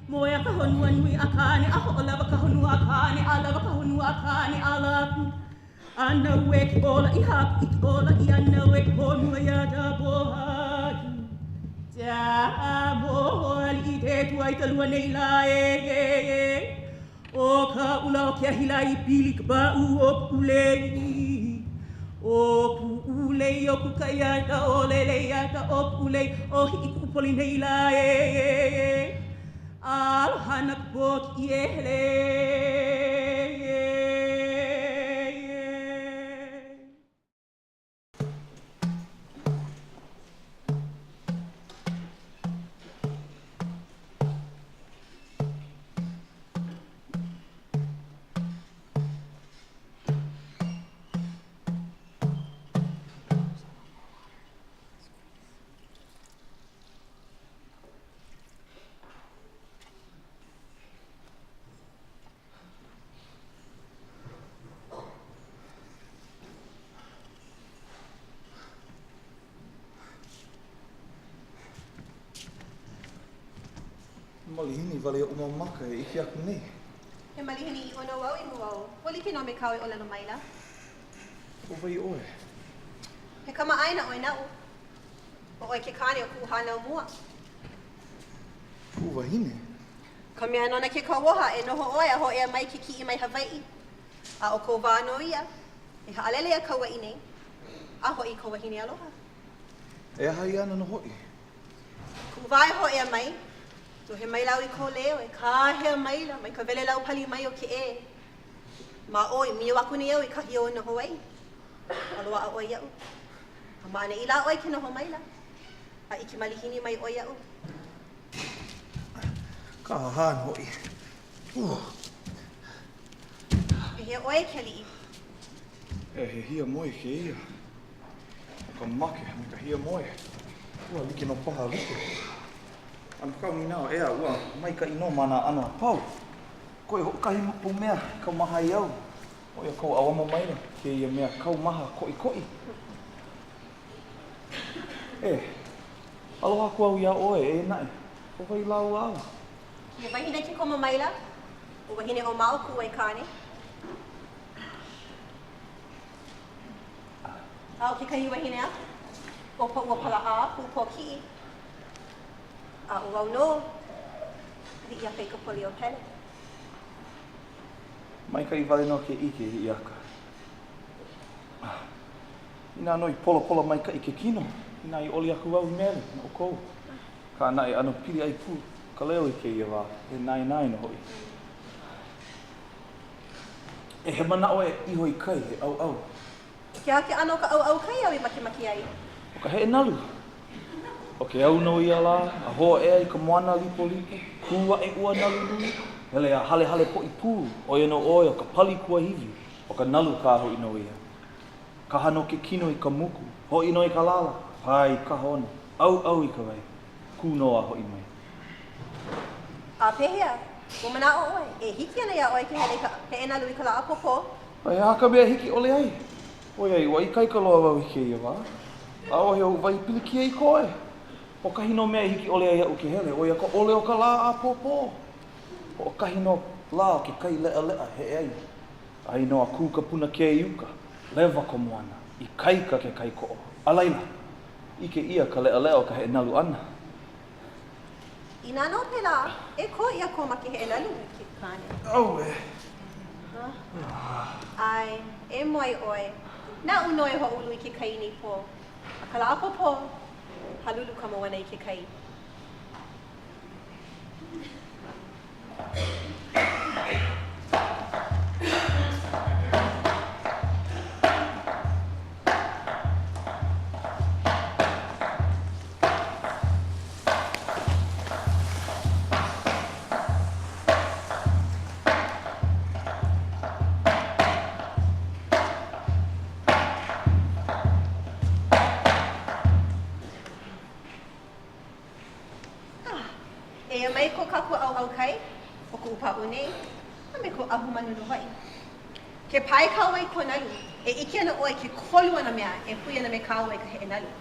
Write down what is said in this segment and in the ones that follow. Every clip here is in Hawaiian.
Moea ka honua nui a Kāne a hoʻolawa ka honua a Kāne a lawa ka honua a Kāne a lāku. A naue ke ola i haku i ke ola i a naue ka honua iā Dabohaki. Da moho aliʻi ke tua i ka lua nei lā e e e. ʻO ka ʻula o ke ahi lā i pili ka pāʻū o Kuʻulei. ʻO Kuʻulei o Kukaiata ʻo Leleiata ʻo Kuʻulei ʻo Hiʻikuʻupoli nei lā e e e. Aloha na ka pōkiʻi e hele e e. Malihini wale oʻu mau maka e ʻike aku nei. He malihini ʻiʻo nō au i mua ou. Ua like nō me kāu e ʻōlelo maila. ʻO wai ʻoe? He kamaʻāina ʻoe naʻu. ʻO ʻoe ke kāne o kuʻu hānau mua. Kuʻu wahine? Ka mea nona ke kauoha e noho ʻoe a hōʻea mai ke kiʻi mai Hawaiʻi. A ʻo kou wā nō ia e haʻalele iā Kauaʻi nei, a hoʻi i kou wahine aloha. E aha ia ana nō hoʻi? Kuʻu wā e hōʻea mai, lohe maila au i kou leo e kāhea maila mai ka welelau pali mai o Kēʻē. Ma ʻō i mio aku nei au i kahi ou e noho ai, a loaʻa ʻoe iaʻu. A ma ʻaneʻi lā ʻoe ke noho maila, a ʻike malihini mai ʻoe iaʻu. Kāhāhā nō hoʻi. Pehea ʻoe, e ke aliʻi? E, he hiamoe kēia. ʻO ka make a me ka hiamoe, ua like nō paha a like. A no kaʻu nīnau, ʻeā, ua maikaʻi nō ma nā ʻano a pau. Koe hoʻokahi mau mea i kaumaha ai au, ʻo ia kou ʻauamo maila kēia mea kaumaha koʻikoʻi. E, aloha aku au iā ʻoe, eia naʻe, ʻo wai lāua ala? He wahine ke komo maila, ʻo Wahineʻōmaʻo kuʻu aikāne. A ʻo kekahi wahine aku, ʻo Pāʻūopalaʻā kuʻu pōkiʻi. A ʻo wau nō, ʻo Hiʻiakaikapoliopele. Maikaʻi wale nō ke ʻike, Hiʻiaka. Inā nō i polapola maikaʻi ke kino, inā i ʻoli aku au i mele no ʻoukou. Akā naʻe, ʻano pili ʻai pū ka leo i kēia wā, he naenae nō hoʻi. E, he manaʻo e iho i kai, e ʻauʻau. He aha ke ʻano o ka ʻauʻau kai āu i makemake ai? ʻO ka heʻenalu. ʻO ke au nō ia lā, a hōʻea i ka moana lipolipo, kū aʻe ua nalu nui, hele a halehale poʻipū, ʻo ia nō ʻoe ʻo ka pali kuahiwi, ʻo ka nalu kā hoʻi nō ia. Kaha nō ke kino i ka muku, hoʻi nō i ka lala, pae i kahaone, ʻauʻau i ka wai, kū nō a hoʻi mai. A pehea, ua manaʻo ʻoe, e hiki ana iā ʻoe ke hele i ka heʻenalu i ka lā ʻapōpō? A he aha ka mea e hiki ʻole ai? ʻOiai, ua ikaika loa wau i kēia wā. ʻAʻohe oʻu wahi pilikia i koe. ʻO kahi nō mea e hiki ʻole ai iaʻu ke hele, ʻo ia ka ʻole o ka lā ʻapōpō. Hoʻokahi nō lā o ke kai leʻaleʻa e heʻe ai. Ai nō a kū ka punakea i uka, lewa ka moana, ikaika ke kai koʻo. A laila, ʻike ʻia ka leʻaleʻa o ka heʻenalu ʻana. Inā nō pēlā, e kō ʻia kō make heʻenalu e ke kāne. Auē! ʻAe, e moe ʻoe. Naʻu nō e hoʻoulu i ke kai i nei pō. A ka lā ʻapōpō, halulu ka moana i ke kai. Eia mai ko kākou ʻauʻau kai, ʻo kuʻu pāʻū nei, a me ko ʻahu manu nō hoʻi. Ke pae kāua i ko nalu, e ʻike ana ʻoe ke kolu o nā mea e hui ana me kāua i ka heʻenalu.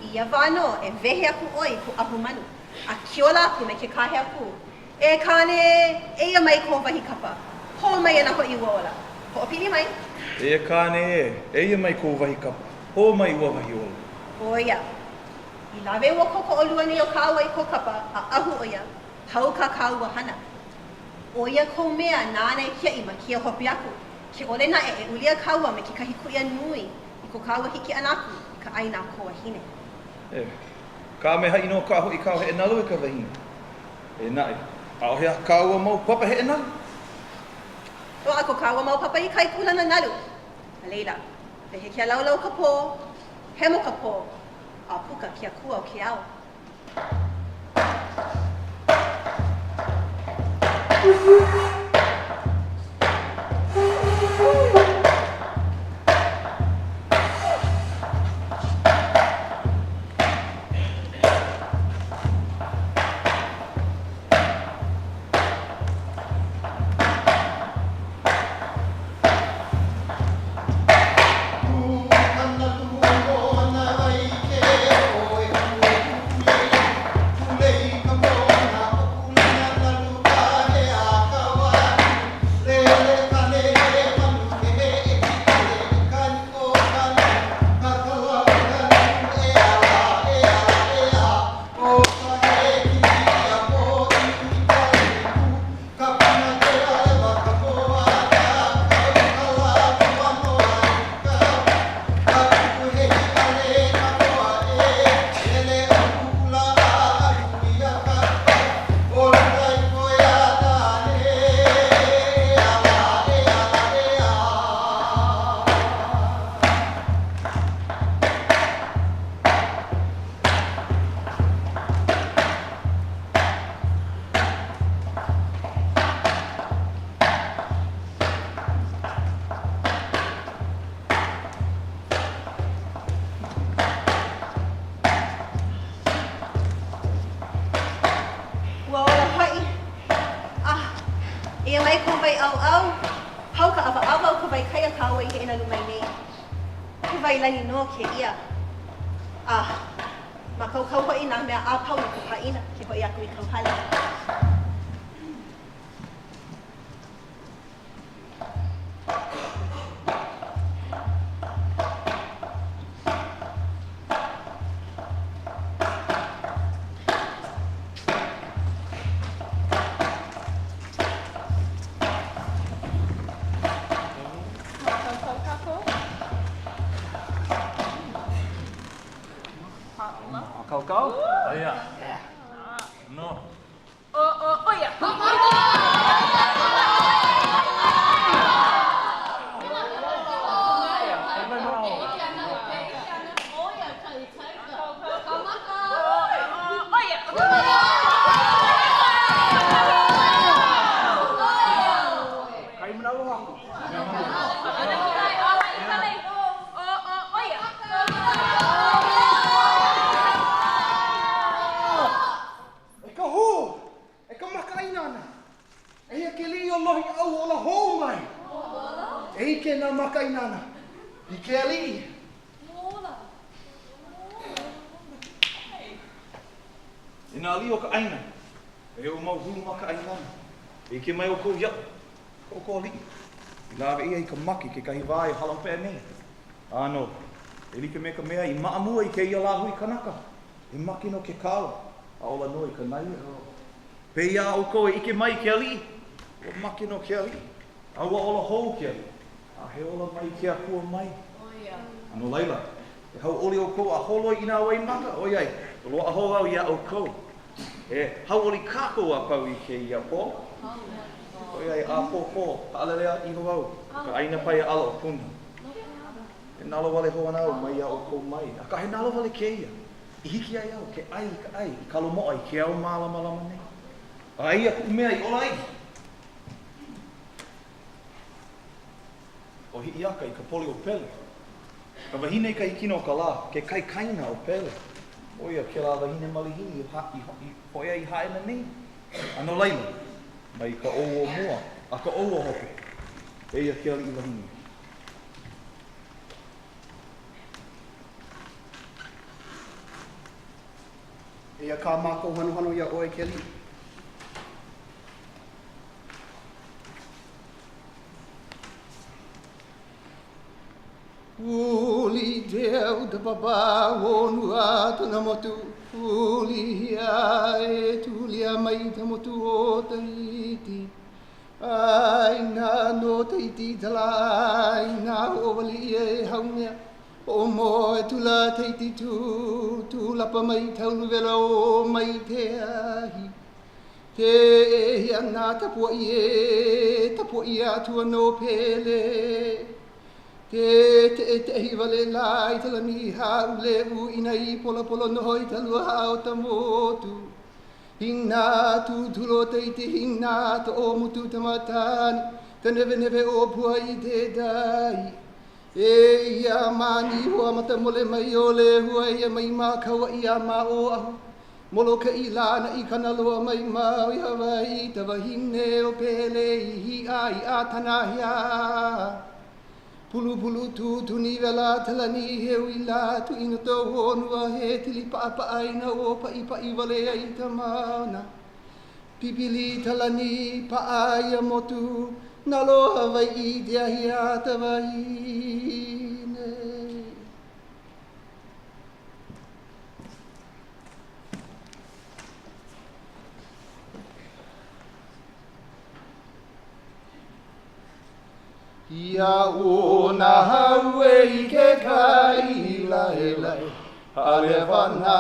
I ia wā nō e wehe aku ʻoe i ko ʻahu manu, a kiola aku me ke kāhea pū. E Kāne, eia mai kō wahi kapa. Hō mai ana hoʻi ua ola. Hoʻopili mai. E Kāne ē, eia mai kou wahi kapa. Hō mai ua wahi ola. ʻO ia. I lawe ua kōkoʻolua nei o kāua i kō kapa, a ʻahu ʻo ia, pau kā kāua hana. ʻO ia kou mea nāna e kiaʻi ma kēia hope aku, ke ʻole naʻe e ulia kāua me kekahi kuʻia nui i ko kāua hiki ʻana aku i ka ʻāina a kō wahine. E Kāmehaʻi nō kā hoʻi kāu heʻenalu e ka wahine. Eia naʻe, ʻaʻohe a kāua mau papa heʻenalu. Loaʻa ko kāua mau papa i kai kūlana nalu. A laila, wehe ke alaula o ka pō, hemo ka pō, a puka ke akua o ke ao. Ua ola hoʻi. A, eia mai kou wai ʻauʻau, pau ka ʻawaʻawa o ka wai kai a kāua i heʻenalu mai nei. He wai lani nō kēia. A, mākaukau hoʻi nā mea a pau no ka pāʻina ke hoʻi aku i kauhale. Mākaukau kākou? Mākaukau? Aia. No. ʻO, ʻo, ʻo ia. E ka hū! E ka makaʻāinana! Eia ke aliʻi ʻo Lohiʻau ola hou mai! E ʻike nā makaʻāinana i ke aliʻi. E nā aliʻi o ka ʻāina, e oʻu mau hulu makaʻāinana, e ʻike mai ʻoukou iaʻu, ko ʻoukou aliʻi, i lawe ʻia i ka make i kekahi wā e hala hope aʻe nei. ʻĀnō, e like me ka mea i maʻa mua i kēia lāhui kanaka, E make nō ke kalo, a ola nō i ka naia. Pēia ʻoukou e ʻike mai i ke aliʻi, ua make nō ke aliʻi, a ua ola hou ke aliʻi, a he ola mai ke akua mai. A no laila, e hauʻoli ʻoukou a holoi i nā waimaka, ʻoiai, ua loaʻa hou au iā ʻoukou. E hauʻoli kākou a pau i kēia pō, ʻoiai, ʻapōpō, haʻalele iho au i ka ʻāina paia ʻala o Puna. E nalowale hou ana au maiā ʻoukou mai, akā he nalowale kēia, i hiki ai au ke ʻai i ka ʻai i kalo moʻa i ke ao mālamalama nei. A eia kuʻu mea i ola ai. ʻO Hiʻiaka i ka poli o Pele. Ka wahine i ka hikina o ka lā, ke kaikaina o Pele. ʻO ia kēlā wahine malihini i hōʻea i Hāʻena nei. A no laila, mai ka ʻou o mua a ka ʻou o hope, eia ke aliʻi wahine. Eia kā mākou hanohano iā ʻoe, ke aliʻi. Uli te au ta papa honua tana motu, Ulihia e tulia mai ta motu o Tahiti. Aina no Tahiti ta la aina hoʻowali ʻia e Haumea. Hoʻomoe tula Tahiti tū, tūlapa mai tauluwela o mai te ahi. Te hia nā tapuaʻi e, tapuaʻi atua no Pele. Te teʻeteʻi wale lā i ta lani hāʻule ʻuʻina i polapola noho i ta lua o ta motu. Hina tūtulo Tahiti hina toʻomutu ta matani ta neweneve ʻōpua i te tai. E ia mani hoa mata mole mai o Lehua ia mai ma Kauaʻi a ma Oʻahu. Molokaʻi Lānaʻi Kanaloa mai Maui Hawaiʻi ta wahine o Pele i hiʻa i ʻAtanahia. Pulupulu tūtuni wela ta lani he uila tuʻina to honua he tili paʻapaʻa i na o paʻipaʻi wale ai ta mauna. Pipili ta lani paʻa ia motu nalo Hawaiʻi te ahi a ta wahine. Ia o nā haue i ke kai laelae, Alewa nā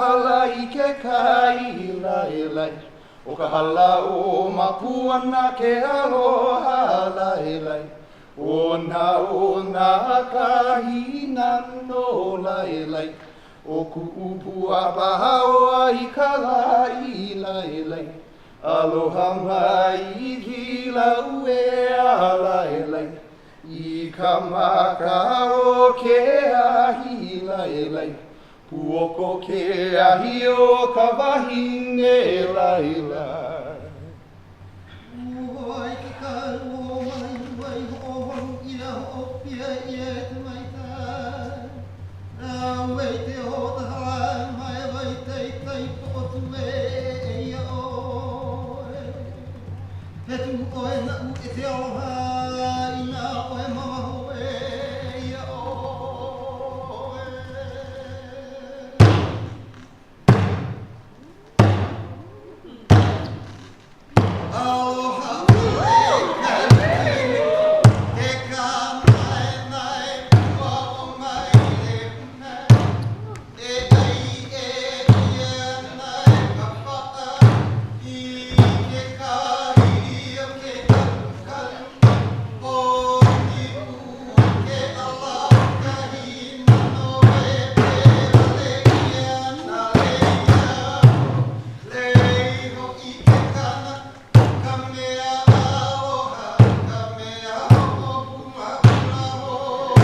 hala i ke kai laelae, ʻO ka hala o Mapuana ke aloha laelae, ʻO nā o nā kahina no laelae, ʻO kuʻu pua paha oa i ka lā i laelae, Aloha mai i Kilauea laelae, I ka maka o ke ahi laelae, Puoko ke ahi o ka wahine laelae. Ua i ke kau o Malailua i hoʻoholu ʻia, hoʻopia ʻia e Tamaitai. Naue i te ota hala mai wai taitai poʻotu e eia ʻoe. He tū ʻoe naʻu e te aloha inā ʻoe ma waho eia ʻoe. Aloha ʻoe ka kini, ke ka naenae pua o Mailehuna. E ʻai e ia nae ka paʻa i ke kāhili o ke kalukalu. ʻO ke ʻala o ka hīnano e wale ʻia nā lei Lei hoʻi ke kanaka, ka mea aloha, ka mea hoʻohulaʻula hou.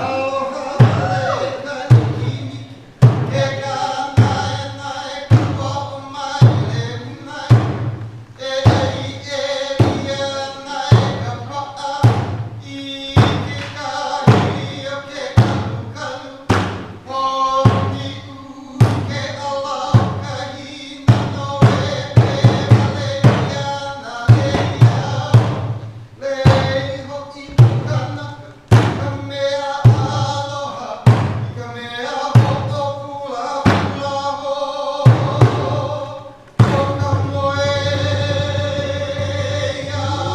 Aloha wale ka nikini, ke kānaenae kua o Mailehuna. E ʻai e ia nae ka paʻa i ke kāhili o ke kalukalu. Hōniʻu ke ʻala o ka hīnano e wale ʻia nā lei ao. Lei hoʻi ke kanaka, ka mea aloha, i ka mea hoʻohulaʻula hou. ʻO ka moe iaʻu.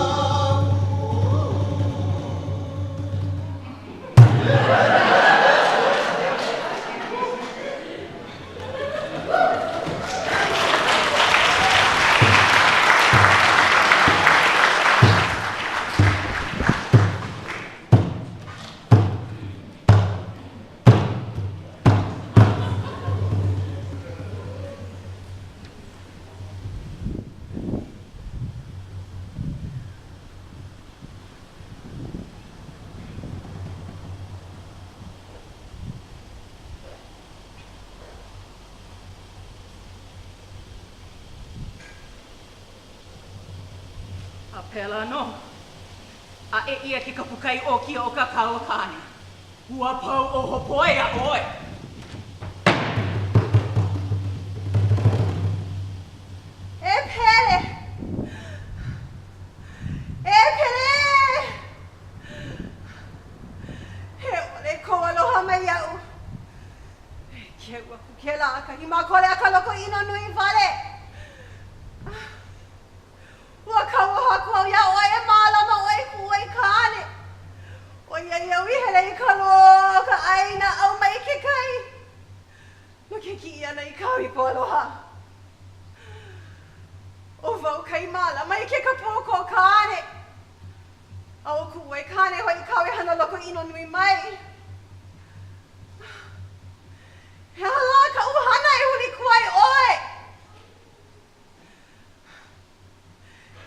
A pēlā nō. ʻAʻe ʻia ke kapukai ʻōkia o kā kāua kāne. Ua pau ʻo Hopoe iā ʻoe. E Pele! E Pele! loko ʻino nui wale. Ua kauoha aku au iā ʻoe e mālama ʻoe i kuʻu aikāne. ʻOiai au i hele i ka loa o ka ʻāina ʻau mai ke kai no ke kiʻi ʻana i kāu ipo aloha. ʻO wau kai mālama i ke kapu o kō kāne. A ʻo kuʻu aikāne hoʻi kāu e hana loko ʻino nui mai. He aha lā kaʻu hana e hulikū ai ʻoe?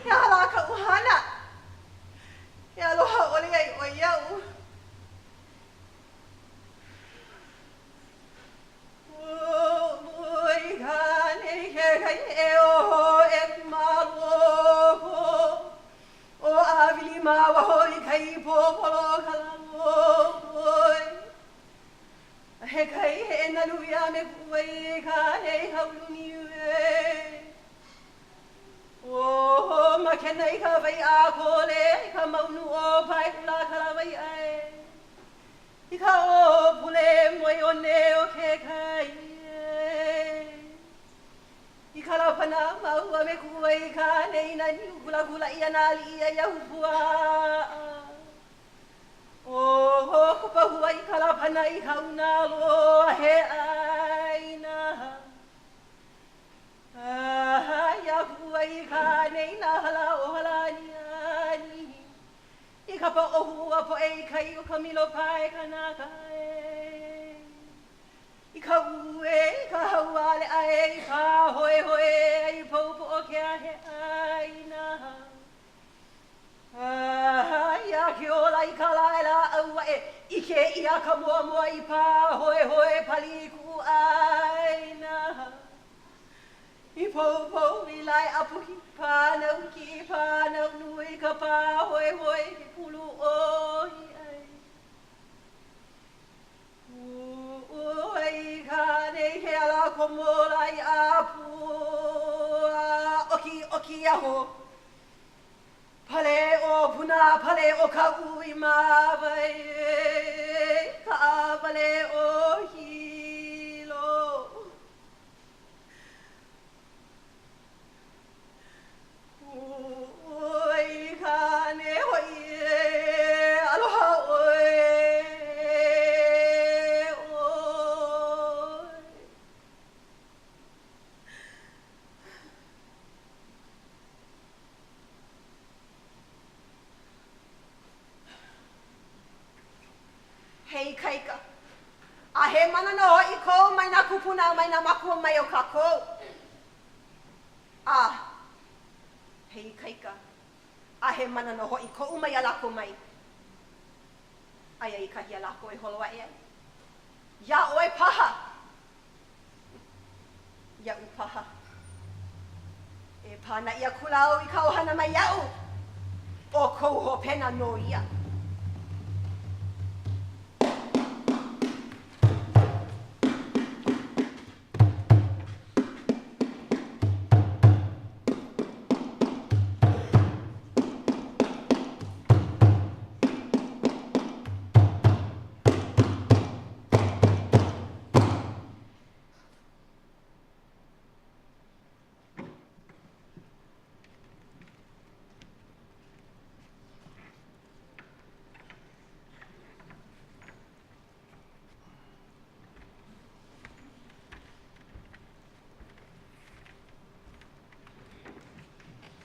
He aha lā kaʻu hana e aloha ʻole ai ʻoe iaʻu? He kai he nalu ia me kuʻu aikāne i ka ulu niu e. Oh, makena i ka wai a kole i ka maunu o Paeʻula ka lawaiʻa e. I ka ʻōpule moe one o ke kai e. I Kalapana māua me kuʻu aikāne i nā niu kulakula ʻia nā aliʻi a i ahupuaʻa. Oh, kupahua i Kalapana i ka una loa he ʻāina. Ah, iā kuʻu aikāne i nā hala o Halaaniani. I ka paʻohu ua poʻe i kai o ka milo pae kanaka e. I ka uē, i ka haualeʻa e, i pāhoehoe ai pau poʻo ke ahe ʻāina. Aia ke ola i ka lae lāʻau aʻe, ʻike ʻia ka moamoa i pāhoehoe pali i kuʻu ʻāina. I poupou i lae ʻapuki, pānau iki, pānau nui ka pāhoehoe ke kulu ʻohi ai. Kuʻu aikāne i ke ala komo lā i ʻĀpua, ʻokiʻoki aho. Pale ʻo Puna, pale ʻo Kaʻū i Māwae, kaʻawale ʻo Hilo. Kuʻu aikāne hoʻi e, aloha ʻoe, ʻoe. He ikaika a he mana nō hoʻi kou mai nā kūpuna a mai nā mākua mai o kākou. A he ikaika a he mana nō hoʻi koʻu mai a lākou mai. Aia i kahi a lākou e holo aʻe ai. Iā ʻoe paha! Iaʻu paha. E pānaʻi akula au i ka ʻohana mai iaʻu. ʻO kou hopena nō ia.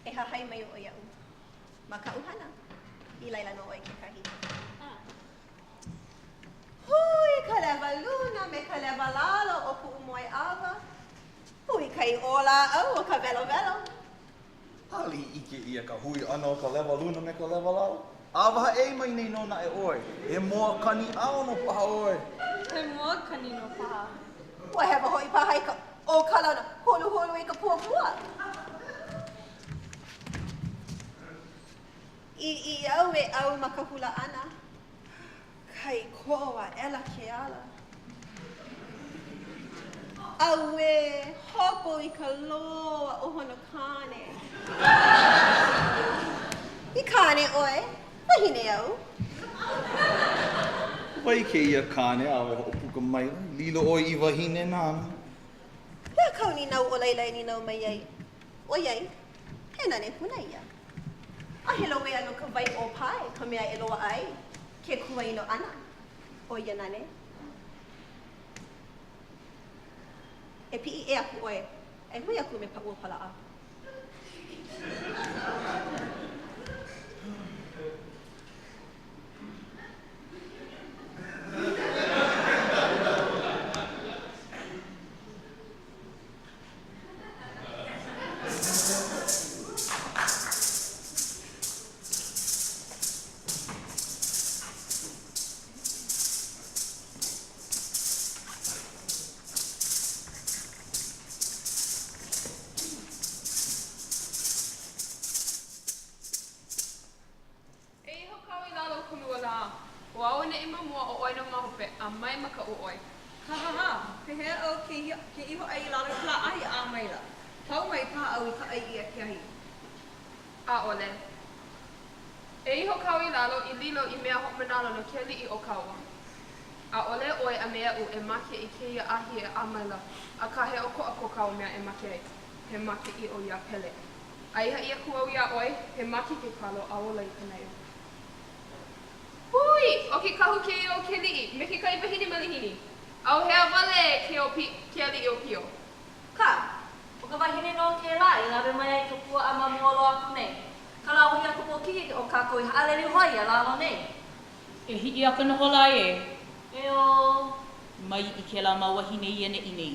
E hahai mai ʻoe iaʻu ma kaʻu hana. I laila nō ʻoe kekahi. Hui ka lewa luna me ka lewa lalo o kuʻu moe ʻawa. Hui ka iʻō lāʻau o ka welowelo. ʻAʻole i ʻike ʻia ka hui ʻana o ka lewa luna me ka lewa lalo. A wahaʻe mai nei nō naʻe ʻoe. He moa kani ʻaono paha ʻoe. He moa kani nō paha. Ua hewa hoʻi paha i ka ʻōkala ona huluhulu i ka puapua. I i au e ʻau ma ka hula ʻana, kai kō aʻela ke ala. Auē, hopo i ka loa o Honokāne. I kāne ʻoe, wahine au. Wai kēia kāne āu e hoʻopuka maila, lilo ʻoe i wahine nāna. He aha kau nīnau o laila e nīnau mai ai, ʻoiai, he nane huna ia. A he lowea no ka wai ʻōpae ka mea e loaʻa ai ke kuaino ʻana o ia nane. E piʻi ʻē aku ʻoe a e hui aku me Paʻuopalaʻa. E iho kāua i lalo o ka lua lā. ʻO auaneʻi ma mua, ʻo ʻoe nō ma hope, a mai makaʻu ʻoe. Kāhāhā! Pehea au ke iho ai i lalo i kēlā ahi ʻā maila? Pau mai paha au i ka ʻai ʻia ke ahi. ʻAʻole. E iho kāua i lalo i lilo i mea hoʻomanalu no ke aliʻi o kāua. ʻAʻole ʻoe a me aʻu e make i kēia ahi e ʻā maila, akā he ʻokoʻa ko kāua mea e make ai, he make ʻiʻo iā Pele. A i haʻi aku au iā ʻoe, he make ke kalo a ola i ka naio. Hui! ʻO ke kahu kēia o ke aliʻi, me kekahi wahine malihini. ʻAuhea wale ke ʻo ke aliʻi ʻōpio. Kā! ʻO ka wahine nō kēlā i lawe mai ai i ka puaʻa ma mua loa aku nei. Ka lā wahi a ka pōkiʻi o kākou i haʻalele iho ai ia lalo nei. E Hiʻiaka noho lā ē. Eō. Mai i kēlā mau wahine i ʻaneʻi nei.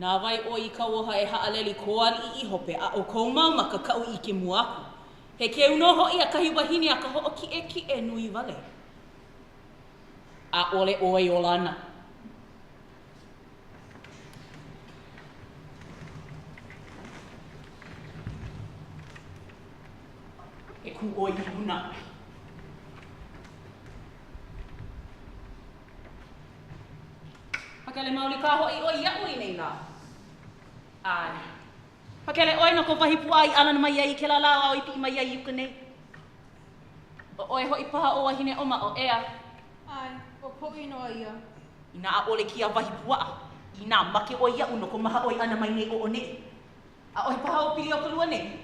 Na wai ʻoe i kauoha e haʻalele i kō aliʻi i hope, a ʻo kou mau maka kaʻu i ʻike mua aku? He keu nō hoʻi a kahi wahine a ka hoʻokiʻekiʻe nui wale. ʻAʻole ʻoe e ola ana. E kū ʻoe i luna. Pakele maoli kā hoʻi ʻoe iaʻu i nei lā. ʻAe. Pakele ʻoe no ko wahi puaʻa i ʻānana mai ai i kēlā lā āu i piʻi mai ai i uka nei. ʻO ʻoe hoʻi paha ʻo Wahineʻōmaʻo, ʻeā? ʻAe, ʻo koʻu inoa ia. Inā ʻaʻole kēia wahi puaʻa, inā make ʻoe iaʻu no ko mahaʻoi ʻana mai nei o ʻoneʻi. ʻAʻohe paha ou pili o ka lua nei.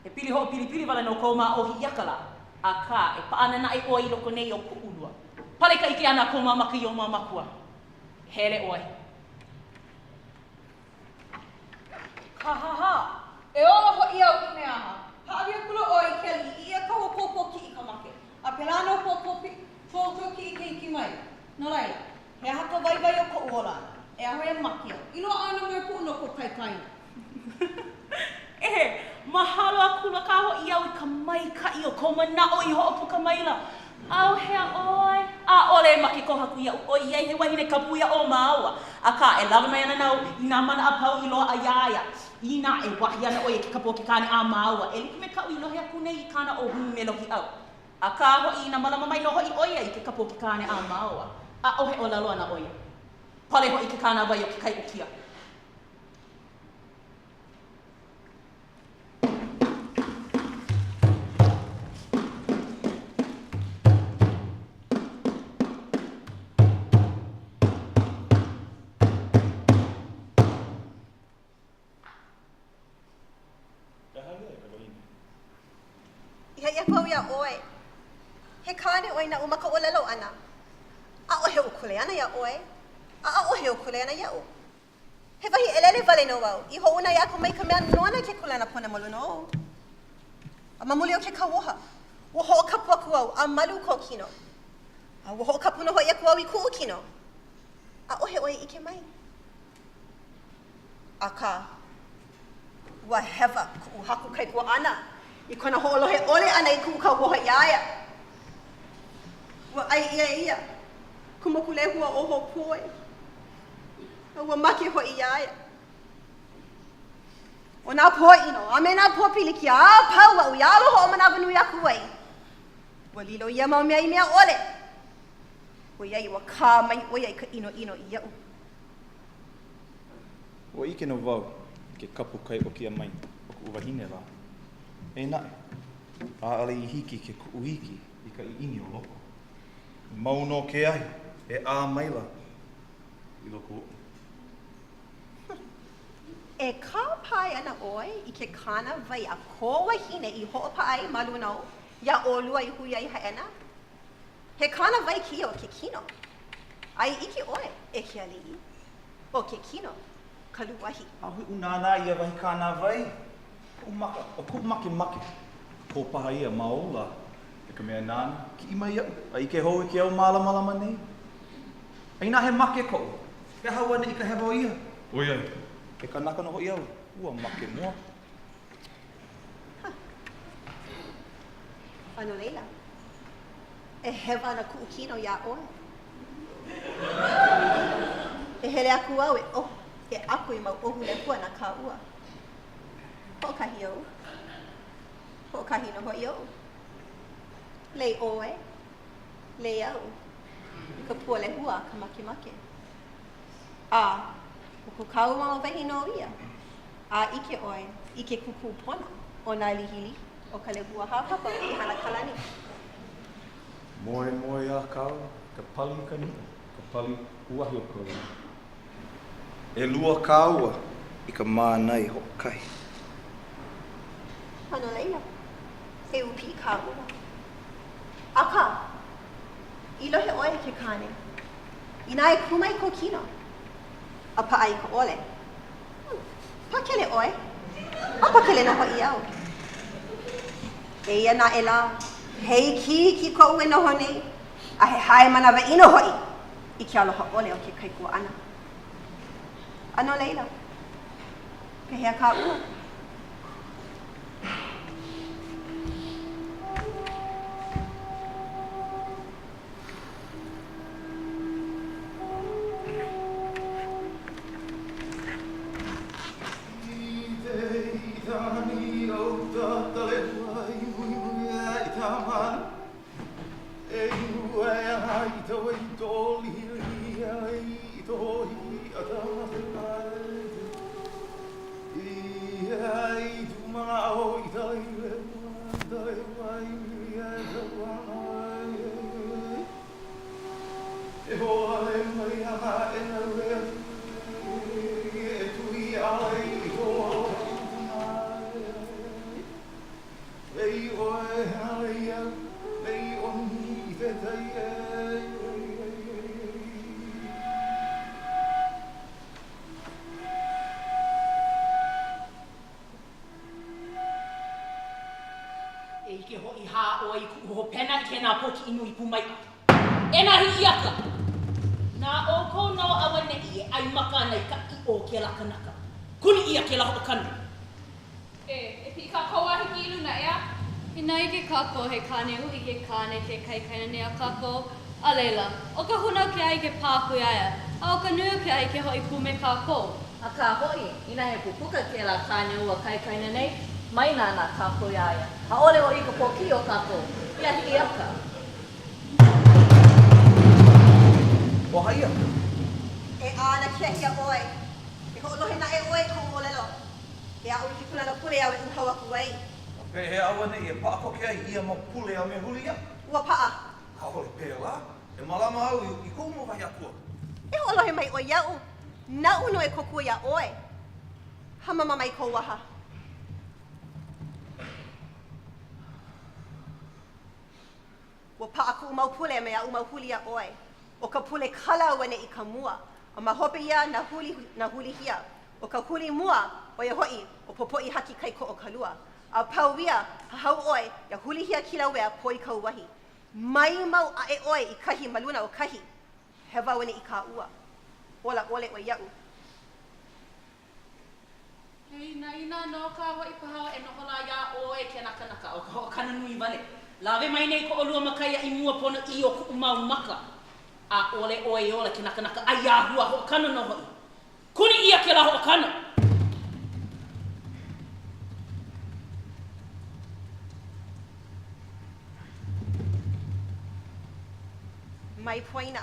He pili hoʻopilipili wale nō kou ma o Hiʻiaka lā. Akā, e paʻa ana naʻe ʻoe i loko nei o kuʻu lua. Pale ka ʻike ʻana a kou mau maka i ou mau makua. Hele ʻoe. Kāhāhā! E ola hoʻi au i mea aha? Hāʻawi akula ʻoe i ke aliʻi i ia kahua pōpō kiʻi ka make, a pēlā nō pōpō pōpō kiʻi ke hiki mai. No laila, he aha ka waiwai o koʻu ola ʻana? E aho e make au, i loaʻa ana mau puʻu no kou kaikaina. E, mahalo akula kā hoʻi au i ka maikaʻi o kou manaʻo i hoʻopuka maila. ʻAuhea ʻoe? ʻAʻole e make kou haku iaʻu ʻoiai he wahine kapu ia o māua. Akā, e lawe mai ana nāu i nā mana a pau i loaʻa iā ia. Inā e wahi ana ʻoe i ke kapu o ke kāne a māua, e like me kaʻu i lohe aku nei i kāna ʻōhumu me Lohiʻau. Akā hoʻi, inā mālama mai nō hoʻi ʻo ia i ke kapu o ke kāne a māua, ʻaʻohe ʻōlelo ʻana o ia. Pale hoʻi ke kānāwai o ke kai o kia. I haʻi aku au iā ʻoe, he kāne ʻoe naʻu ma ka ʻōlelo ʻana. ʻAʻohe oʻu kuleana iā ʻoe, a ʻaʻohe ou kuleana iaʻu. He wahi ʻelele wale nō au i hoʻouna ʻia aku mai ka mea nona ke kuleana pono ma luna ou. A ma muli o ke kauoha, ua hoʻokapu aku au a malu kou kino. A ua hoʻokapu nō hoʻi aku au i kuʻu kino. ʻAʻohe ʻoe i ʻike mai. Akā, ua hewa kuʻu haku kaikuaʻana i kona hoʻolohe ʻole ʻana i kuʻu kauoha iā ia. Ua ʻai ʻia e ia ka moku lehua o Hōpoe, a ua make hoʻi iā ia. ʻO nā pōʻino a me nā pōpilikia a pau aʻu i alo hoʻomanawanui aku ai, ua lilo ia mau mea i mea ʻole, ʻoiai ua kā mai ʻo ia i ka ʻinoʻino iaʻu. Ua ʻike nō wau. ke kapu kai ʻoki ʻia mai o kuʻu wahine lā. Eia naʻe, ʻaʻole i hiki ke kuʻu iki i ka ʻiʻini o loko. Mau nō ke ahi e ʻā maila i loko oʻu. E kāpae ana ʻoe i ke kānāwai a kō wahine i hoʻopaʻa ai ma luna ou, iā ʻolua i hui ai i Hāʻena? He kānāwai kēia o ke kino. A i ʻike ʻoe, e ke aliʻi, ʻo ke kino ka luahi. ʻAʻohe oʻu nānā i ia wahi kānāwai. Koʻu maka, ʻo koʻu makemake, kō paha ia ma ou lā, e ka mea nāna, kiʻi mai iaʻu, a ʻike hou i ke ao mālamalama nei. A inā he make koʻu, he aha auaneʻi ka hewa o ia? ʻOiai, he kanaka nō hoʻi au, ua make mua. Huh. A no laila, e hewa ana kuʻu kino iā ʻoe. E hele aku au e ʻohu, e ʻako i mau ʻohu lehua na kāua. Hoʻokahi ou, hoʻokahi nō hoʻi oʻu. Lei ʻoe, lei au i ka pua lehua a ka makemake. A ʻo ko kāua mau wahi nō ia, a ʻike ʻoe i ke kūkulu pono o nā lihilihi o ka lehua hāpapa o Kīhanakalani. Moemoeā kāua, ka pali i ka niʻa, ka pali uahi o Kauai. ʻElua kāua i ka mānai hoʻokahi. A no laila, e ʻūpiʻi kāua. Akā, i lohe ʻoe e ke kāne, inā e kū mai kō kino a paʻa i ka ʻole, hmm, pakele ʻoe, a pakele nō hoʻi au. Eia naʻe lā, he ikiiki koʻu e noho nei, a he hae manawa ʻino hoʻi i ke aloha ʻole o ke kaikuaʻana. A no laila, pehea kāua? E ʻike hoʻi hā ʻoe i kuʻu hopena i kēnā pōkiʻi nui pūmaiʻa. E nā Hiʻiaka! Na ʻoukou nō auaneʻi e ʻai maka ana i ka ʻiʻo o kēlā kanaka. Kuni ʻia kēlā hoʻokano. E, e piʻi kākou a hiki i luna, ʻeā? Inā ʻike kākou he kāne uʻi ke kāne ke kaikaina nei a kākou, a laila, ʻo ka huna o ke ahi ke pā aku iā ia, a ʻo ka nui o ke ahi ke hoʻi pū me kākou. Akā hoʻi, inā he pupuka kēlā kāne o ua kaikaina nei, mai nānā kākou iā ia, ʻaʻole hoʻi i ka pōkiʻi o kākou, iā Hiʻiaka. Ua aha ia? E ʻā ana ke ahi iā ʻoe. E hoʻolohe naʻe ʻoe i koʻu ʻōlelo. E aʻo i ke kūlana pule āu e uhau aku ai. A pehea auaneʻi e paʻa koke ai ia mau pule a me huli ia? Ua paʻa. ʻAʻole pēlā. E mālama au i koʻu mau wahi akua. E hoʻolohe mai ʻoe iaʻu. Naʻu nō e kōkua iā ʻoe. Hāmama mai kou waha. Ua paʻa kuʻu mau pule me aʻu mau huli iā ʻoe. ʻO ka pule kala auaneʻi ka mua, a ma hope ia nā huli, nā hulihia. ʻO ka huli mua, ʻo ia hoʻi, ʻo Popoʻi Haki Kaikoʻo ka lua. A pau ia, hahau ʻoe iā Hulihia Kilauea Poikauahi. Mai mau aʻe ʻoe i kahi ma luna o kahi. Hewa auaneʻi kāua. Ola ʻole ʻoe iaʻu. He inaina nō kā hoʻi paha e noho lā iā ʻoe kēlā kanaka ʻo ka hoʻokano nui wale. Lawe mai nei ko ʻolua makai a i mua ponoʻī o kuʻu mau maka. ʻAʻole ʻoe e ola kēnā kanaka ʻaiāhua hoʻokano nō hoʻi. Kuni ʻia kēlā hoʻokano! Mai poina.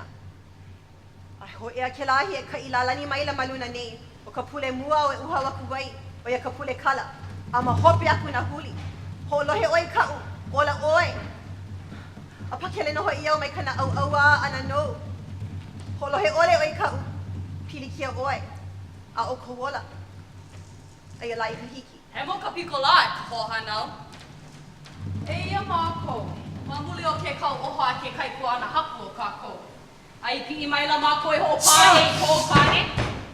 A hōʻea kēlā ahi e kaʻi lālani maila ma luna nei. ʻO ka pule mua e uhau aku ai, ʻo ia ka pule kala, a ma hope aku nā huli. Hoʻolohe ʻoe i kaʻu, ola ʻoe. A pakele nō hoʻi au mai ka naʻauʻauā ʻana nou. Hoʻolohe ʻole ʻoe i kaʻu, pilikia ʻoe, a ʻo kou ola, aia lā i ka hiki. Hemo ka piko lā e ka hoahānau. Eia mākou, ma muli o ke kauoha a ke kaikuaʻana haku o kākou. A i piʻi maila mākou e hoʻopā aʻe i ko kāne,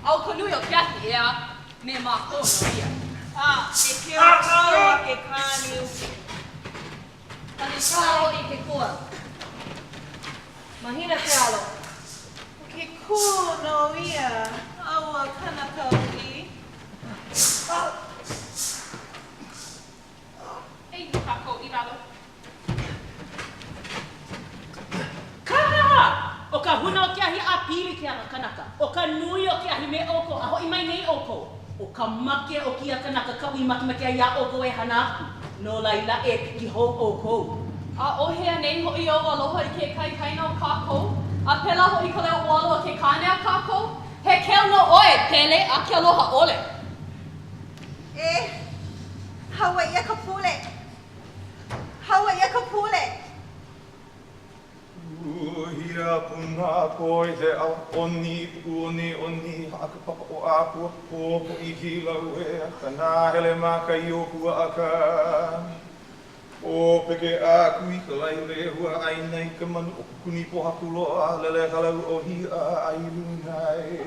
a ʻo ka nui o ke ahi, ʻeā, me mākou nō ia. A e keu kau a ke kāne uʻi. Pane kā hoʻi ke kua. Mahina ke alo. ʻO ke kū nō ia a ua kanaka uʻi. E iho kākou i lalo. Kāhāhā! ʻO ka huna o ke ahi a pili ke ala kanaka, ʻo ka nui o ke ahi me ʻoukou a hoʻi mai nei ʻoukou, ʻo ka make o kēia kanaka kaʻu i makemake ai iā ʻoukou e hana aku, no laila e piʻi hou ʻoukou. ʻAʻohe anei hoʻi ou aloha i ke kaikaina o kākou, a pēlā hoʻi ka leo ʻoalo a ke kāne a kākou? He keu nō ʻoe, Pele, a ke aloha ʻole. E haua ʻia ka pule. Haua ʻia ka pule. Uhia puna koi he ala ʻoni puʻuoni ʻoni haʻaka papa o ʻĀpua pōpō i Kīlauea ka nahele ma kai o Puaʻaka ʻŌpeke aku i ka lae lehua ʻāina i ka manu o Kukuni pōhaku loa lele ka lau ʻōhiʻa a i luna e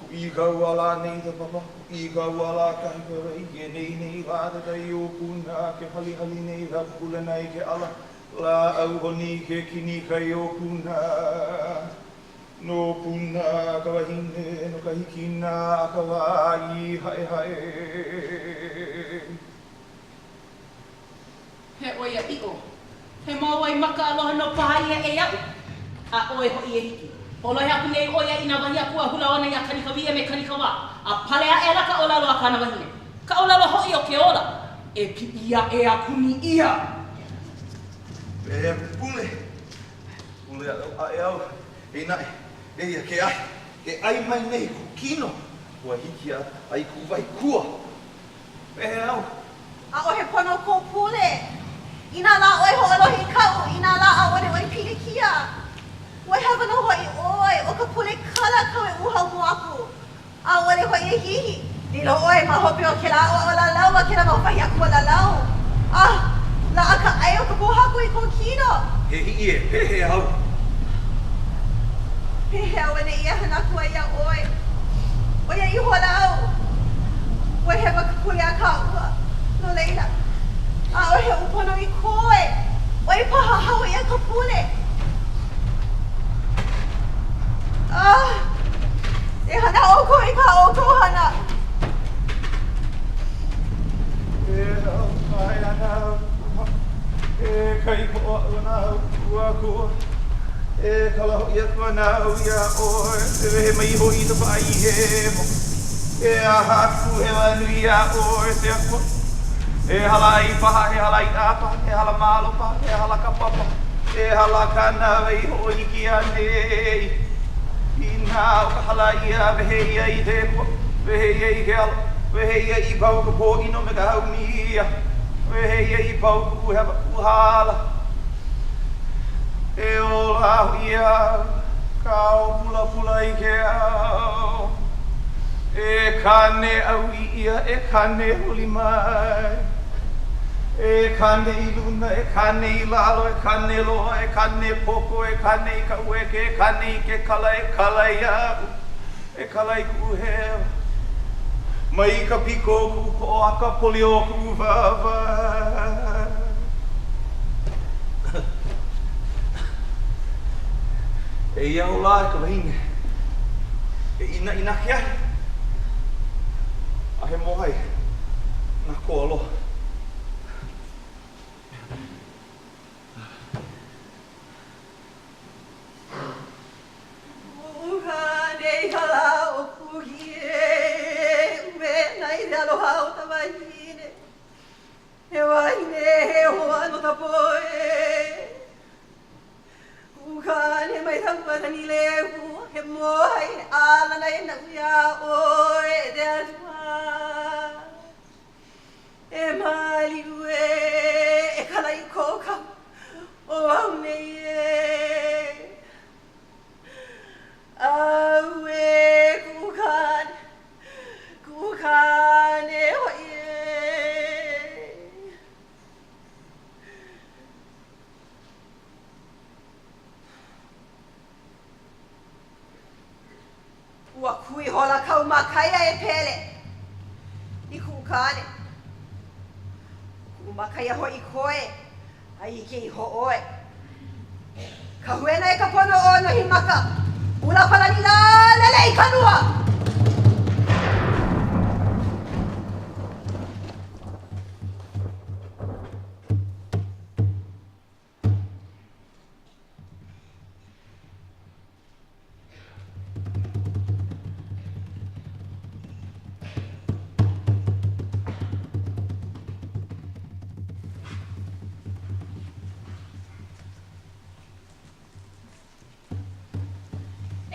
Kuʻi ka ua lā nei ka papa, kuʻi ka ua lā kahi ka wai, ke nei nei lā te tai o Puna, ke halihali nei lā Puʻulena i ke ʻala, lāʻau honi ke kini kai o Puna. No Puna ka wahine, no ka hikina a ka lā i Haʻehaʻe. He ʻoiaʻiʻo, he mau waimaka aloha nō paha ia e aʻu, a ʻoe hoʻi e hiki. Hoʻolohe aku nei ʻo ia i nā wahi akua hula ona iā Kanikawī a me Kanikawā, a pale aʻela ka ʻōlelo a kāna wahine, ka ʻōlelo hoʻi o ke ola, e piʻi aʻe a kuni ʻia. Pehea ku pule? Pule aʻe au, eia naʻe, eia ke ahi, ke ʻai mai nei ku kino, ua hiki a i kuʻu wahi kua. Pehea au? ʻAʻohe pono kou pule. Inā lā ʻoe hoʻolohe i kaʻu, inā lā ʻaʻole ʻoe pilikia. Ua hewa nō hoʻi ʻoe, ʻo ka pule kala kau e uhau mua aku. ʻAʻole hoʻi e hihi. Lilo ʻoe ma hope o kēlā ʻauʻau lālau a kēlā mau wahi akua lālau. A, laʻa ka ʻai o ka pōhaku i kou kino. He hiʻi e, pehea au? Pehea auaneʻi e hana aku ai iā ʻoe? ʻO ia ihola au. Ua hewa ka pule a kāua. No laila, ʻaʻohe oʻu pono i koe. ʻOi paha hao ʻia ka pule. Ah, e hana ʻoukou i kā ʻoukou hana. E hao mai ana au, e kaikoʻo ana au, ua kua. E kala hoʻi aku ana au iā ʻoe, e wehe mai hoʻi i ka paʻa i hemo. He aha kuʻu hewa nui iā ʻoe, e ke Akua? He hala ʻai paha, he hala iʻa paha, he hala malo paha, he hala kapa paha, he hala kānāwai hoʻohiki anei. Inā ʻo ka hala ia, wehe ia i ke akua, wehe ia i ke alo, wehe ia i pau ka pōʻino me ka haumia, wehe ia i pau kuʻu hewa, kuʻu hala. E ola hoʻi au, kao pulapula i ke ao. E kane ʻaui ʻia, e kane huli mai. E kane i luna, e kane i lalo, e kane loa, e kane poko, e kane i ka ʻueke, e kane i ke kala, e kala iaʻu, e kala i kuʻu hewa. Mai ka piko o kuʻu poʻo a ka poli o kuʻu wāwae. Eia au lā e ka wahine, e ʻīnaʻi na ke ahi, a he mōhai na kou aloha. ʻUhane i ka lā o Kuhi e ʻuwena i ke aloha o ka wahine. He wahine he hoa no ka poʻe. Kuʻu kāne mai ka ua Kanilehu, he mōhai, he ʻālana e naʻu iā ʻoe. makaia e Pele i kuʻu kāne. ʻO kuʻu makaia hoʻi koe a ʻike iho ʻoe. Ka huena e ka pono ʻōnohi maka, ʻula palani lā lele i ka lua!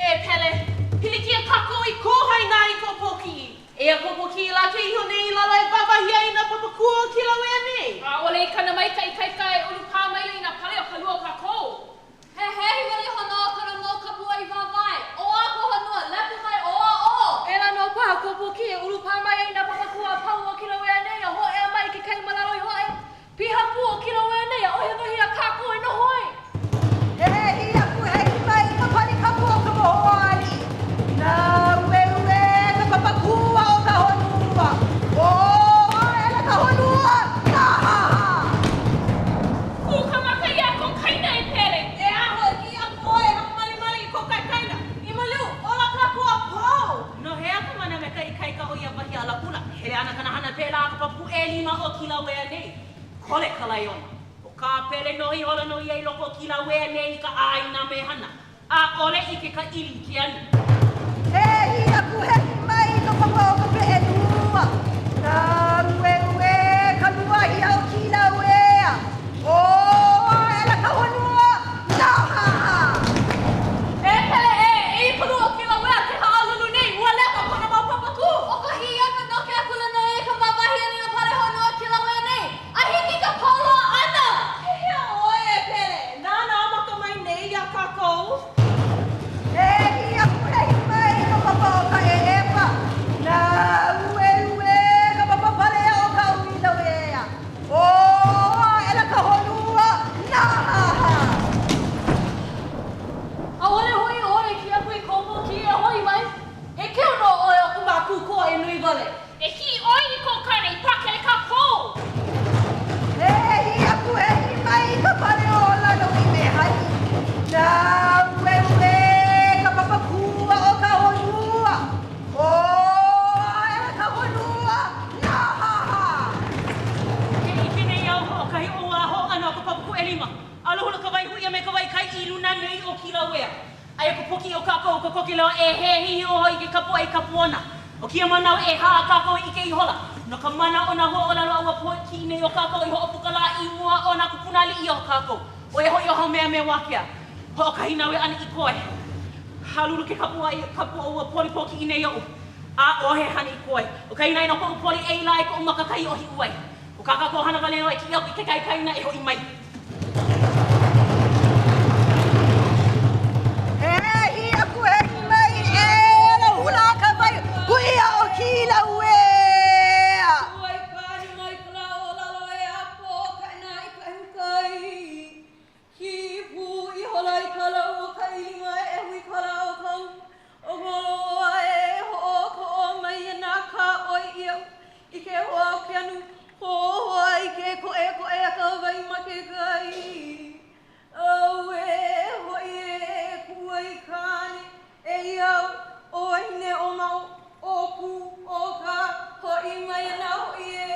E Pele, pilikia kākou i kō hainā i kō pōkiʻi. Eia kō pōkiʻi lā ke iho nei i lalo e wāwahi ai i nā papakū o Kilauea nei. ʻAʻole i kana mai ka ikaika e ʻulupā maila i nā pale o ka lua o kākou. He hehi wale iho nō kona mau kapuaʻi wāwae, ʻō a ka honua, lepo mai ʻō a ʻō. Pēlā nō paha kō pōkiʻi e ʻulupā mai ai nā papakū a pau o Kilauea nei a hōʻea mai i ke kai ma lalo iho aʻe. Piha pū ʻo Kilauea nei, ʻaʻohe wahi a kākou e noho ai. He hehi aku hehi mai ka pali kapu o ka moho aliʻi. Nāueue ka papakū a o ka honua. ʻŌ aʻela ka honua, nāhāhā! Kū ka maka iā kō kaina e Pele. E aho e kiʻi aku ʻoe e hoʻomalimali i kō kaikaina. I maliu, ola kākou a pau! No hea ka mana me ka ikaika o ia wahi alahula? Hele ana kana hana pēlā a ka papakū ʻelima o Kilauea nei. Kole ka laiona. ʻO kā Pele noho ihola nō ia i loko o Kilauea nei i ka ʻāina mehana. ʻAʻole ʻike ka ʻili i ke anu. Hehi aku hehi mai ka papa o ka peʻelua. Nāueue ka luahi o Kīlauea. ʻŌ aʻela ka honua, nāhāhā! E Pele ē, eia ka lua o Kīlauea ke haʻalulu nei, ua lewa kona mau papakū. ʻO ka Hiʻiaka noke akula nō ia i ka wāwahi ʻana i nā pale honua o Kīlauea nei, a hiki i ka pau loa ʻana! Pehea ʻoe, e Pele? Nānā maka mai nei iā kākou. Hehi aku hehi mai ka papa o ka ʻeʻepa. Nāueue ka papa pale o ka uilauea. ʻŌ aʻela ka honua, nāhāhā! ʻAʻole hoʻi ʻoe e kiʻi aku i kou pōkiʻi e hoʻi mai. He keu nō ʻoe o ka mākū koa e nui wale. E kiʻi ʻoe i kou kāne i pakele kākou! Hehi aku hehi mai ka pale o Laloimehani. Nāueue ka papa kua o ka honua. ʻŌ aʻela ka honua, nāhāhā! Ke ʻike nei au hoʻokahi ʻō a hō ʻana o ka papakū ʻelima. Alahula ka wai huʻi a me ka wai kai i luna nei o Kīlauea. Aia ka pōkiʻi o kākou kokoke loa e hehi iho i ke kapuaʻi kapuana. ʻO kēia manawa ʻehā a kākou i ʻike ihola, no ka mana o nā huaʻōlelo a ua pōkiʻi nei o kākou i hoʻopuka lā i mua o nā kūpuna aliʻi o kākou, ʻo ia hoʻi ʻo Haumea me Wākea. Hoʻokahi naue ʻana i koe. Halulu ke kapuaʻi kapu o ua poli pōkiʻi nei oʻu. ʻAʻohe hana i koe. ʻO ka inaina o koʻu poli e ila ai koʻu maka kahi e ʻohiʻu ai. ʻO kā kākou hana wale nō e kiʻi aku i ke kaikaina e hoʻi mai. Hehi aku hehi mai e lauhula ka wai huʻi a o Kīlauea. Ua i kāne mai ka lā o lalo e apo ka ʻena i ka ʻehukai. Kīpū ihola i ka lau o ka ʻilima e ʻehu i ka lā o kau. ʻO Holoa e hoʻokoʻo mai ana kā ʻoe iaʻu i ke hoa o ke anu, hohoa i ke koʻekoʻe a ka wai ma ke kai. Auē hoʻi e kuʻu aikāne, eia au, ʻo Wahineʻōmaʻo, ʻo Kū, ʻo Kā, hoʻi mai ana hoʻi ē.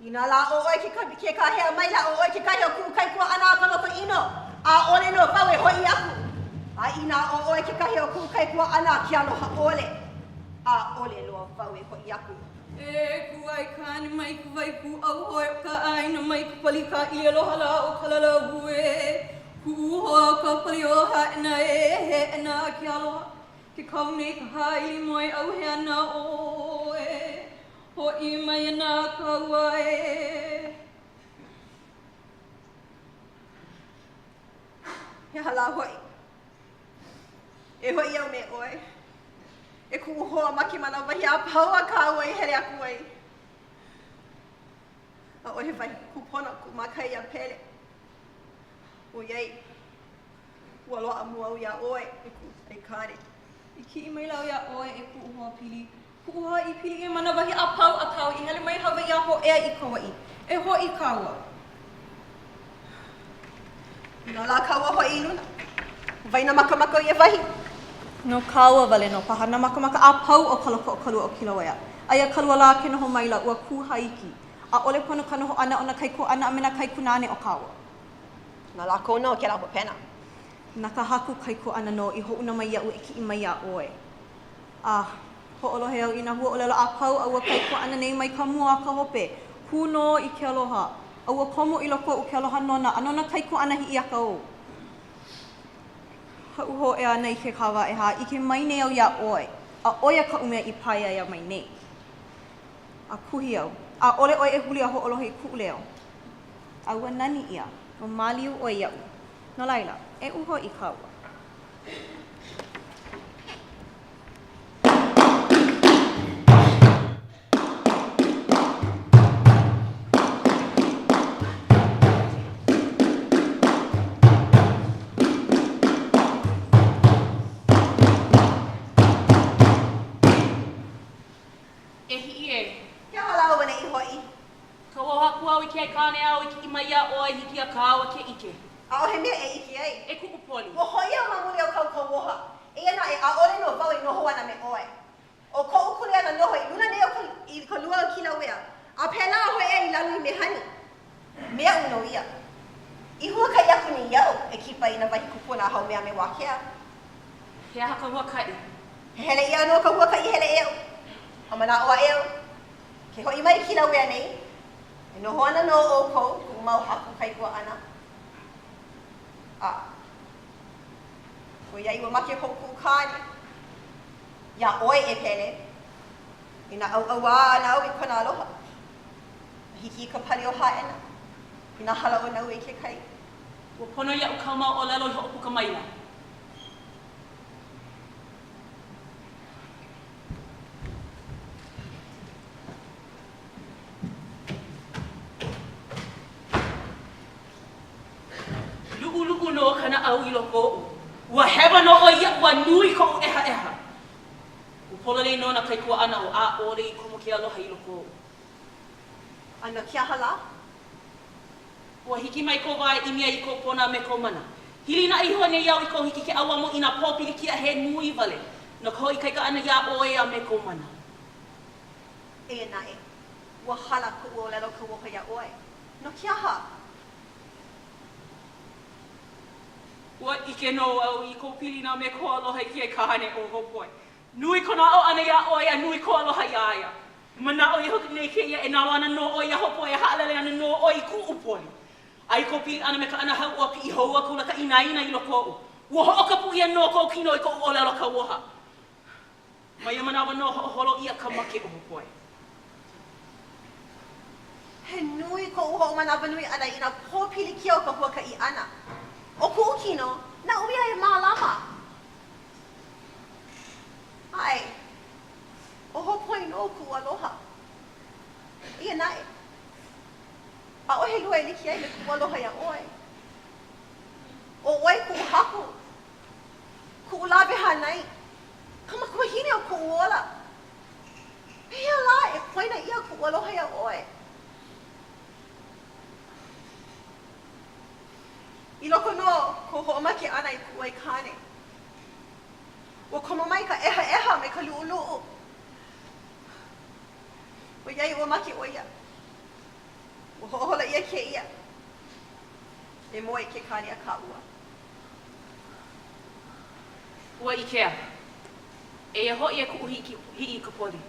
Inā lā ʻo ʻoe ke ke kāhea maila ʻo ʻoe kekahi o kuʻu kaikuaʻana a ka loko ʻino, ʻaʻole nō wau e hoʻi aku. A inā ʻo ʻoe kekahi o kuʻu kaikuaʻana a ke aloha ʻole, ʻaʻole loa wau e hoʻi aku. E kuʻu aikāne mai ka wai kūʻau hoe o ka ʻāina mai ka pali kāʻili aloha lā o Kalalau ē Kuʻu hoa o ka pali o Hāʻena ē Heʻena ke aloha ke kau nei ka hāili moe ʻauhea ana ʻoe Hoʻi mai ana kāua ē. He aha lā hoʻi? E hoʻi au me ʻoe. E kuʻu hoa make ma nā wahi a pau a kāua i hele aku ai. ʻAʻohe wahi kūpono kuʻu mākaʻi iā Pele. ʻOiai, ua loaʻa mua au iā ʻoe e kuʻu aikāne. I kiʻi maila au iā ʻoe e kuʻu hoa pili, kuʻu hoa i pili ʻia ma nā wahi a pau a kāua i hele mai Hawaiʻi a hōʻea i Kauaʻi. E hoʻi kāua. No lā kāua hoʻi i luna. Wai nā makamaka o ia wahi? No kāua wale nō paha nā makamaka a pau o ka loko o ka lua o Kilauea. Aia ka lua lā ke noho maila ua kū hāiki. ʻAʻole pono ka noho ʻana o nā kaikuaʻana a me nā kaikunāne o kāua. Na lākou nō kēlā hopena. Na ka haku kaikuaʻana nō i hoʻouna mai iaʻu e kiʻi mai iā ʻoe. A hoʻolohe au i nā huaʻōlelo a pau a ua kaikuaʻana nei mai ka mua a ka hope. Kū nō i ke aloha, a ua komo i loko oʻu ke aloha nona a no nā kaikuaʻana Hiʻiaka ou. Kaʻu hōʻea ʻana i ke kāwā ʻehā, ʻike mai nei au iā ʻoe, a ʻo ia kaʻu mea i paeaea mai nei. A kuhi au, ʻaʻole ʻoe e huli a hoʻolohe i kuʻu leo. A ua nani ia, ua māliu ʻoe iaʻu. No laila, e uhoʻi kāua. E Hiʻi ē. He aha lā auaneʻi hoʻi? Kauoha aku au i ke aikāne āu i kiʻi mai iā ʻoe i hiki iā kāua ke ʻike. ʻAʻohe mea e ʻike ai. E kuʻu poli. Ua hoʻi au ma muli o kāu kauoha. Eia naʻe, ʻaʻole nō wau e noho ana me ʻoe. ʻO koʻu kuleana noho i luna nei o ka, i ka lua o Kilauea, a pēlā a hōʻea i lalo i Mehani. Me aʻu nō ia. I huakaʻi aku nei au e kipa i nā wahi kupuna a Haumea me Wākea. He aha ka huakaʻi? He hele ʻia nō ka huakaʻi hele ʻē aʻu. A manaʻo aʻe au, ke hoʻi mai i Kilauea nei, e noho ana nō ʻoukou, kuʻu mau haku kaikuaʻana. A, ʻoiai ua make hou kuʻu kāne, iā ʻoe e Pele, e naʻauʻauā ana au i kona aloha. A hiki i ka pali o Hāʻena, inā hala ʻo Naue i ke kai. Ua pono iaʻu kāu mau ʻōlelo i hoʻopuka maila. Luʻuluʻu nō ka naʻau i loko oʻu. Ua hewa nō ʻoe iaʻu a nui koʻu ʻehaʻeha. Ua pololei nō nā kaikuaʻana o ʻaʻole i komo ke aloha i loko oʻu. A no ke aha lā? Ua hiki mai kou wā e ʻimi ai i kou pono a me kou mana. Hilinaʻi iho nei au i kou hiki ke ʻauamo i nā pōpilikia he nui wale no ka hoʻoikaika ʻana iā ʻoe a me kou mana. Eia naʻe, ua hala koʻu ʻōlelo kauoha iā ʻoe. No ke aha? Ua ʻike nō au i kou pilina me kou aloha i ke kāne ʻo Hōpoe. Nui kona aʻo ʻana iā ʻoe a nui kou aloha iā ia. Manaʻo iho nei kēia e nalo ana nō ʻoe iā Hōpoe a haʻalele ana nō ʻoe i kuʻu poli. A i kou pili ʻana me ka ʻanahau ua piʻi hou akula ka inaina i loko oʻu. Ua hoʻokapu ʻia nō kou kino i koʻu ʻōlelo kauoha. Ma ia manawa nō hoʻoholo ʻia ka make o Hōpoe. He nui koʻu hoʻomanawanui ʻana i nā pōpilikia o ka huakaʻi ʻana. ʻO kuʻu kino, naʻu ia e mālama. ʻAe, ʻo Hōpoe nō kuʻu aloha. Eia naʻe, ʻaʻohe lua e like ai me kuʻu aloha iā ʻoe. ʻO ʻoe kuʻu haku, kuʻu lawe hānai, ka makuahine o kuʻu ola. Pehea lā e poina ʻia kuʻu aloha iā ʻoe? I loko nō o kou hoʻomake ʻana i kuʻu aikāne, ua komo mai ka ʻehaʻeha me ka luʻuluʻu. ʻOiai ua make ʻo ia, ua hoʻoholo ʻia kēia e moe ke kāne a kāua. Ua ʻikea. Eia hoʻi e kuʻu Hiʻiikapoli.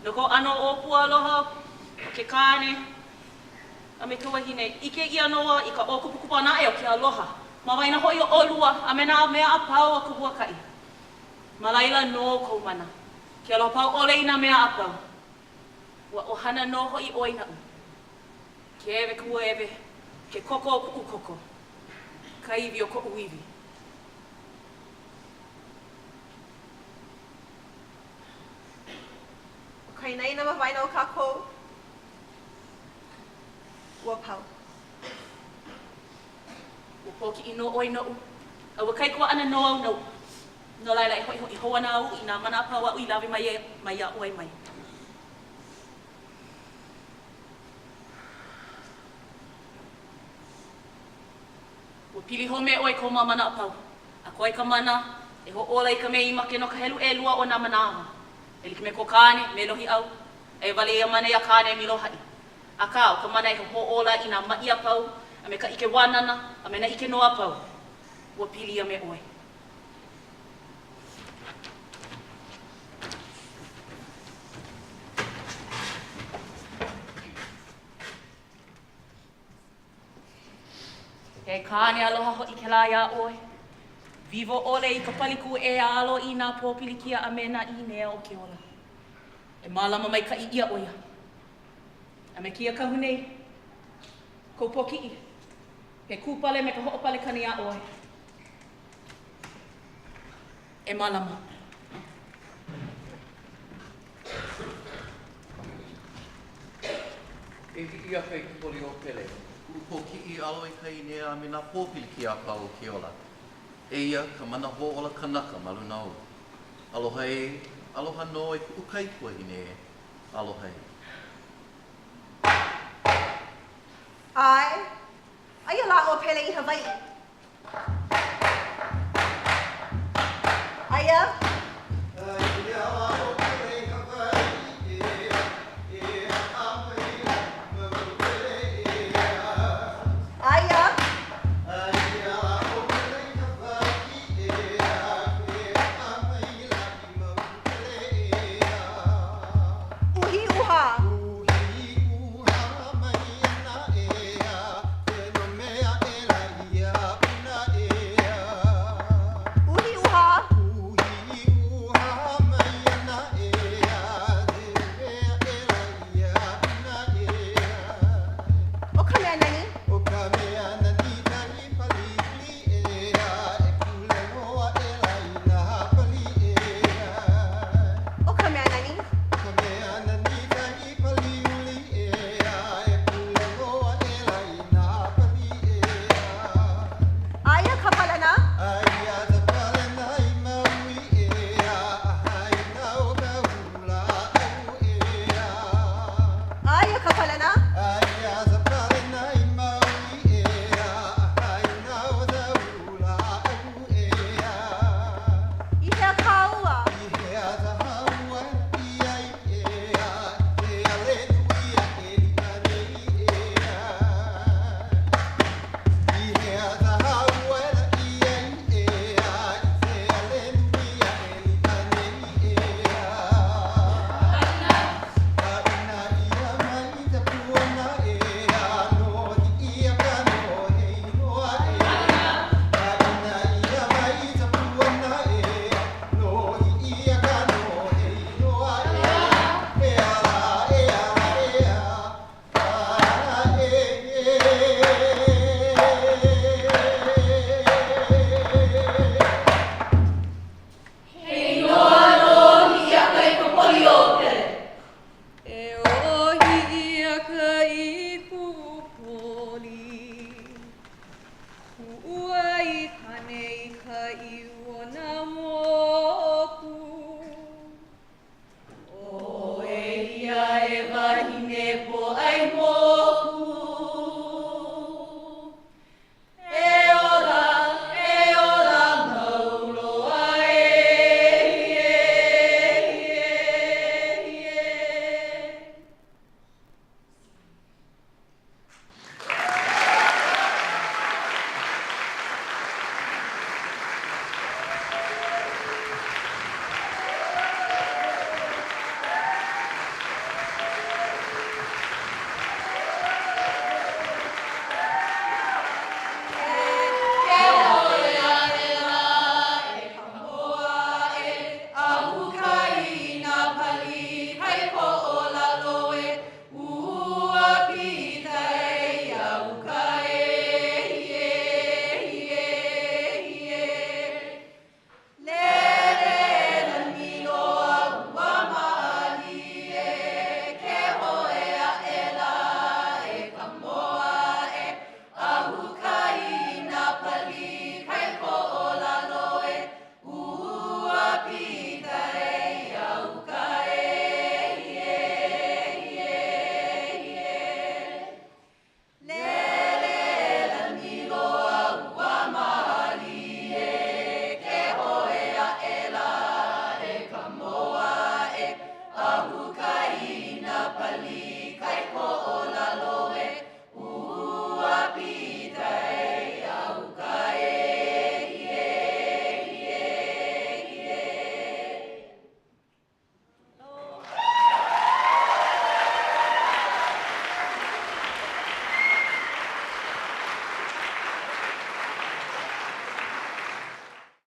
No kou ʻano ʻōpua aloha o ke kāne a me ka wahine, ʻike ʻia nō i ka ʻōkupukupu ʻana aʻe o ke aloha ma waena hoʻi o ʻolua a me nā mea a pau o ka huakaʻi. Ma laila nō kou mana, ke aloha pau ʻole i nā mea a pau. Ua ʻohana nō hoʻi ʻoe naʻu. Ke ēwe kuʻu ēwe, ke koko o kuʻu koko, ka iwi o koʻu iwi. ʻO ka inaina ma waena o kākou, ua pau. Ua pōkiʻi nō ʻoe noʻu, a ua kaikuaʻana nō au nou. No laila, e hoʻihoʻi hou ana au i nā mana a pau aʻu i lawe mai ai maiā ʻoe mai. Ua pili hou me ʻoe kou mau mana a pau, a koe ka mana e hoʻōla i ka mea i make no ka helu ʻelua o nā manawa. E like me ko Kāne, me Lohiʻau, aia wale ia mana iā Kānemilohaʻi. Akā, ʻo ka mana e hoʻōla i nā maʻi a pau, a me ka ʻike wānana, a me nā ʻike nō a pau, ua pili ia me ʻoe. He kāne aloha hoʻi kēlā iā ʻoe. Wiwo ʻole i ka pali kūʻē a alo i nā pōpilikia a me nā ʻīnea o ke ola. E mālama maikaʻi ʻia ʻo ia. A me kēia kahu nei, kou pōkiʻi, he kūpale me ka hoʻopalekana iā ʻoe. E mālama. E Hiʻiaka i ka poli o Pele, kuʻu pōkiʻi alo i ka ʻīnea a me nā pōpilikia a pau o ke ola. Eia ka mana hōʻola kanaka ma luna ou. Aloha ē, aloha nō e kuʻu kaikuahine ē, aloha ē. ʻAe, aia lā ʻo Pele i Hawaiʻi. Aia. Aia. Uhi uha. Uhi uha. ʻO ka mea nani. ʻO ka mea nani. Aia ka palena. Aia ka palena. I hea kāua? He inoa nō Hiʻiaka i ka poli o Pele. E ō Hiʻiaka i kuʻu poli, Kuʻu aikāne i ka ʻiu o nā moku. ʻOe ia e wahine pōʻai.